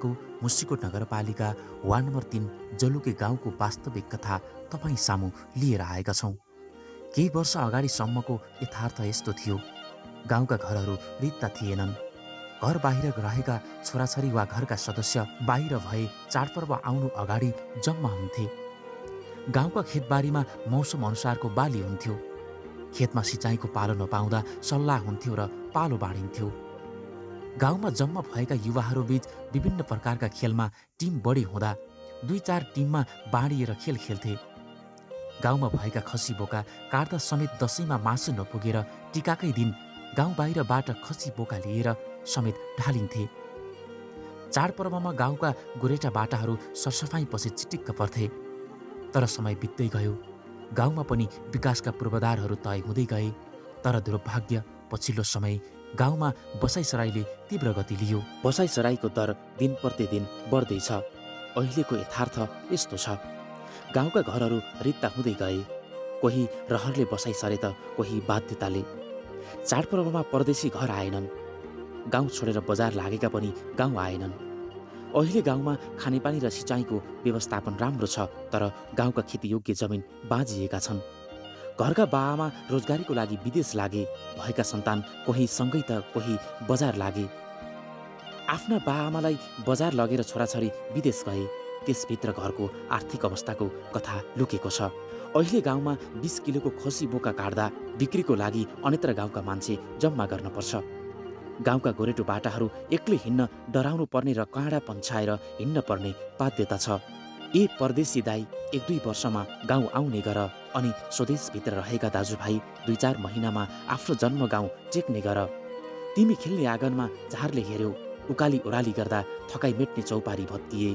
को मुसिकोट नगरपालिका ward number 3 जलुके गाउँको वास्तविक कथा तपाईँ सामु लिएर आएका छौँ। केही वर्ष अगाडिसम्मको यथार्थ यस्तो थियो। गाउँका घरहरू रित्ता थिएनन्। घर बाहिर रहेका छोराछोरी वा घरका सदस्य बाहिर भए चाडपर्व आउनु अगाडि जम्मा हुन्थे। गाउँका खेतबारीमा मौसम अनुसारको बाली हुन्थ्यो। खेतमा सिँचाइको पालो नपाउँदा सल्लाह हुन्थ्यो र पालो बाँडिन्थ्यो। गाउँमा जम्मा भएका युवाहरूबीच विभिन्न प्रकारका खेलमा टिम बढी हुँदा 2-4 टिममा बाँडिएर खेल खेल्थे। गाउँमा भएका खसी बोका काट्दा समेत दसैँमा मासु नपुगेर टिकाकै दिन गाउँ बाहिरबाट खसी बोका लिएर समेत ढालिन्थे। चाडपर्वमा गाउँका गोरेटा बाटाहरू सरसफाइपछि चिटिक्क पर्थे। तर समय बित्दै गयो। गाउँमा पनि विकासका पूर्वाधारहरू तय हुँदै गए। तर दुर्भाग्य पछिल्लो समय गाउँमा बसाइसराईले तीव्र गति लियो। बसाइसराईको दर दिन प्रतिदिन बढ्दैछ। अहिलेको यथार्थ यस्तो छ। गाउँका घरहरू रित्ता हुँदै गए। कोही रहरले बसाइसरे त कोही बाध्यताले। चाडपर्वमा परदेशी घर आएनन्। गाउँ छोडेर बजार लागेका पनि गाउँ आएनन्। अहिले गाउँमा खानेपानी र सिँचाइको व्यवस्थापन राम्रो छ, तर गाउँका खेतीयोग्य जमिन बाँझिएका छन्। घरका बाआमा रोजगारीको लागि विदेश लागे। भएका सन्तान कोही सँगै त कोही बजार लागे। आफ्ना बाआमालाई बजार लगेर छोराछोरी विदेश गए। त्यसभित्र घरको आर्थिक अवस्थाको कथा लुकेको छ। अहिले गाउँमा 20 किलोको खसी बोका काट्दा बिक्रीको लागि अन्यत्र गाउँका मान्छे जम्मा गर्न पर्छ। गाउँका गोरेटो बाटाहरू एक्लै हिँड्न डराउनु पर्ने र काँडा पन्छाएर हिँड्न पर्ने बाध्यता छ। परदेशी दाई 1-2 वर्षमा गाउँ आउने गर, अनि स्वदेशभित्र रहेका दाजुभाइ 2-4 महिनामा आफ्नो जन्म गाउँ टेक्ने गर। तिमी खेल्ने आँगनमा झारले हेऱ्यौ, उकाली ओह्राली गर्दा थकाइ मेट्ने चौपारी भत्किए।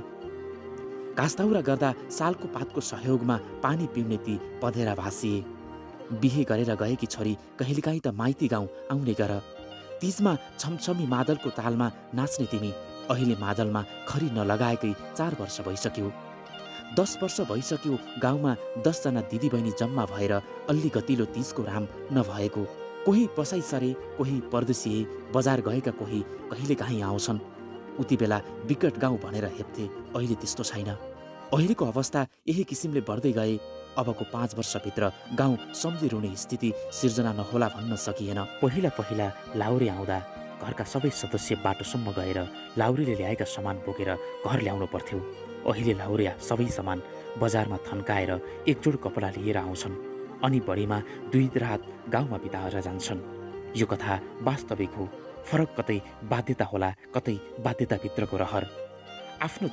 घाँसदाउरा गर्दा सालको पातको सहयोगमा पानी पिउने ती पँधेरा भासिए। बिहे गरेर गएकी छोरी कहिलेकाहीँ त माइती गाउँ आउने गर। तीजमा छमछमी मादलको तालमा नाच्ने तिमी अहिले मादलमा खरी नलगाएकै 4 वर्ष भइसक्यो। 10 वर्ष भइसक्यो गाउँमा 10 जना दिदीबहिनी जम्मा भएर अल्ली गतिलो तीजको राम नभएको। कोही बसाइसरे, कोही परदेशिए, बजार गएका कोही कहिलेकाहीँ आउँछन्। उति बेला विकट गाउँ भनेर हेप्थे। अहिले त्यस्तो छैन। अहिलेको अवस्था यही किसिमले बढ्दै गए अबको 5 वर्षभित्र गाउँ सम्झी रुने स्थिति सिर्जना नहोला भन्न सकिएन। पहिला लाउरे आउँदा घरका सबै सदस्य बाटोसम्म गएर लाउरीले ल्याएका सामान बोकेर घर ल्याउनु पर्थ्यो। अहिले लाउरिया सबै सामान बजारमा थन्काएर एकजोड कपडा लिएर आउँछन्, अनि बढीमा 2 रात गाउँमा बिताएर जान्छन्। यो कथा वास्तविक हो। फरक कतै बाध्यता होला, कतै बाध्यताभित्रको रहर। आफ्नो